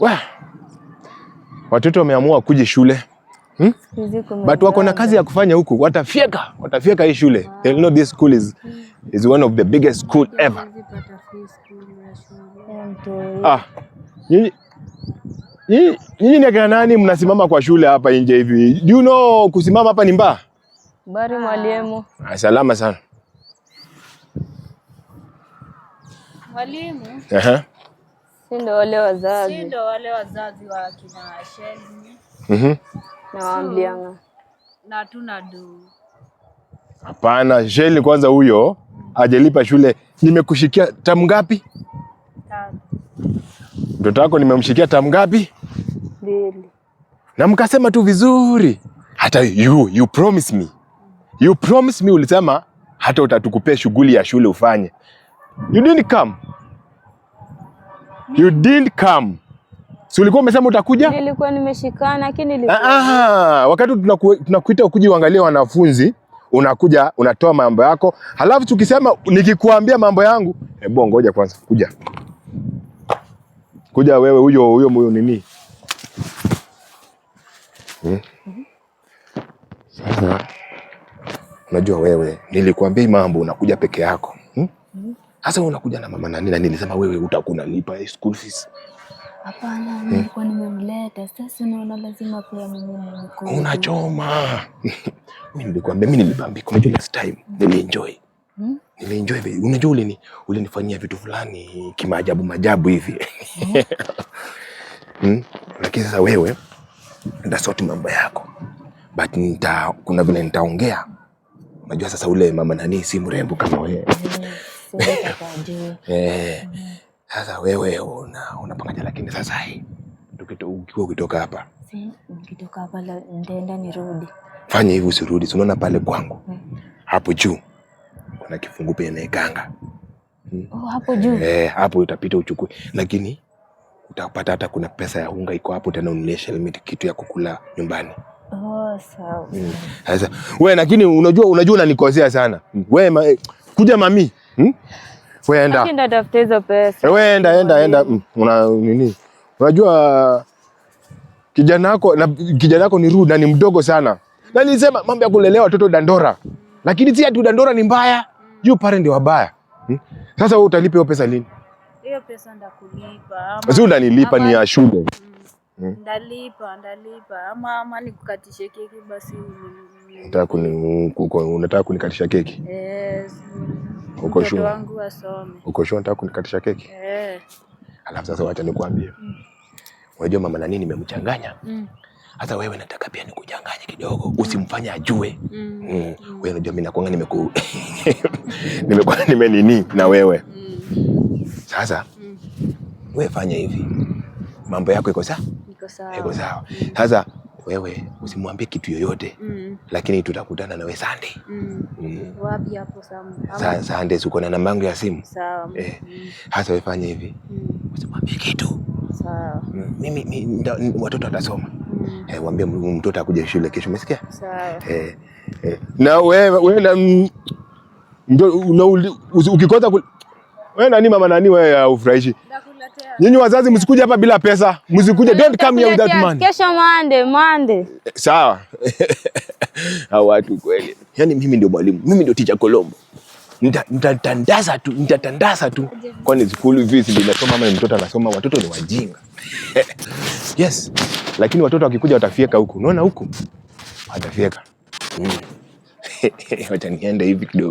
Wah. Watoto wameamua kuja shule. Hmm? But wako na kazi ya kufanya huku, watafyeka, watafyeka hii shule. They'll know this school is one of the biggest school ever. Ah, nyinyi nyinyi ni akina nani mnasimama kwa shule hapa nje hivi? Do you know kusimama hapa ni mbaya? Bari mwalimu. Ah, salama sana. Mwalimu. Aha. Si ndo wale wazazi. Si ndo wale wazazi wa kina Shelmi. Na waambianga. Na tuna do. Hapana, Shelmi kwanza huyo hajalipa shule. Nimekushikia tamu ngapi? Tatu. Mtoto wako nimemshikia tamu ngapi? Mbili. Na mkasema tu vizuri. Hata you promise me. You promise me, ulisema hata utatukupea shughuli ya shule ufanye. You didn't come. You didn't come. Si ulikuwa umesema utakuja? Nilikuwa nimeshikana lakini nilikuwa. Wakati tunakuita ukuje uangalie wanafunzi, unakuja unatoa mambo yako. Halafu tukisema nikikuambia mambo yangu, hebu ngoja kwanza, kuja. Kuja wewe huyo huyo huyo nini? Sasa unajua wewe nilikuambia mambo unakuja peke yako. Sasa unakuja na mama nani na nilisema wewe utakuwa unalipa school fees. Hapana, nilikuwa nimemleta. Sasa unaona lazima pia mimi nikuje. Unachoma. Mimi nilikwambia mimi nilibambika. Unajua last time nilienjoy. Nilienjoy vile. Unajua ulinifanyia vitu fulani kimaajabu majabu hivi. Lakini sasa wewe nitasort mambo yako. But kuna vile nitaongea. Unajua sasa ule mama nani si mrembo kama wewe. Sasa wewe unapangaje lakini sasa hii ukiwa ukitoka hapa. Si nikitoka hapa nitaenda nirudi. Fanya hivi usirudi. Si unaona pale kwangu. Hapo juu kuna kifungu pia naekanga. Oh, hapo juu. Hapo utapita uchukue. Lakini utapata hata kuna pesa ya unga iko hapo tena ununulie helmet kitu ya kukula nyumbani. Oh, sawa. Sasa wewe lakini unajua unanikosea sana. Wewe kuja mami. Wewe enda. Lakini natafuta hizo pesa. Wewe enda enda. Una nini? Unajua kijana wako ni rude na ni mdogo sana. Na nilisema mambo ya kulelea watoto dandora. Lakini si ati dandora ni mbaya. You parent ndio wabaya. Sasa wewe utalipa hiyo pesa lini? Hiyo pesa ndakulipa. Si unanilipa ni ya shule. Ndalipa. Ama nikukatishe keki basi. Unataka kunikatisha keki? Yes. Uko sure? Wangu asome. Uko sure unataka kunikatisha keki? Alafu sasa wacha nikwambie. Unajua mama nani nimemchanganya? Hata wewe nataka pia nikuchanganye kidogo, usimfanye ajue. Wewe unajua mimi nakuanga nimekuwa nimenini na wewe. Sasa wewe fanya hivi. Mambo yako iko sawa? Iko sawa. Iko sawa. Sasa wewe usimwambie kitu yoyote. Lakini tutakutana na wewe Sunday. Wapi hapo Sam? Sunday uko na namba yangu ya simu? Sawa. Sasa wewe fanya hivi. Usimwambie kitu. Sawa. Mimi watoto watasoma. Waambie mtoto akuje shule kesho, umesikia? Sawa. Na wewe na ukikosa wewe nani mama nani wewe ufurahishi. Nyinyi wazazi msikuje hapa bila pesa. Msikuje, don't come here without money. Kesho Monday. Sawa. Hao watu kweli. Yaani mimi ndio mwalimu, mimi ndio teacher Colombo. Nitatandaza tu. Kwani school fees ndio inasoma ama mtoto anasoma? Watoto ni wajinga. Yes. Lakini watoto wakikuja watafieka huku. Unaona huku? Watafieka. Wacha niende hivi kidogo.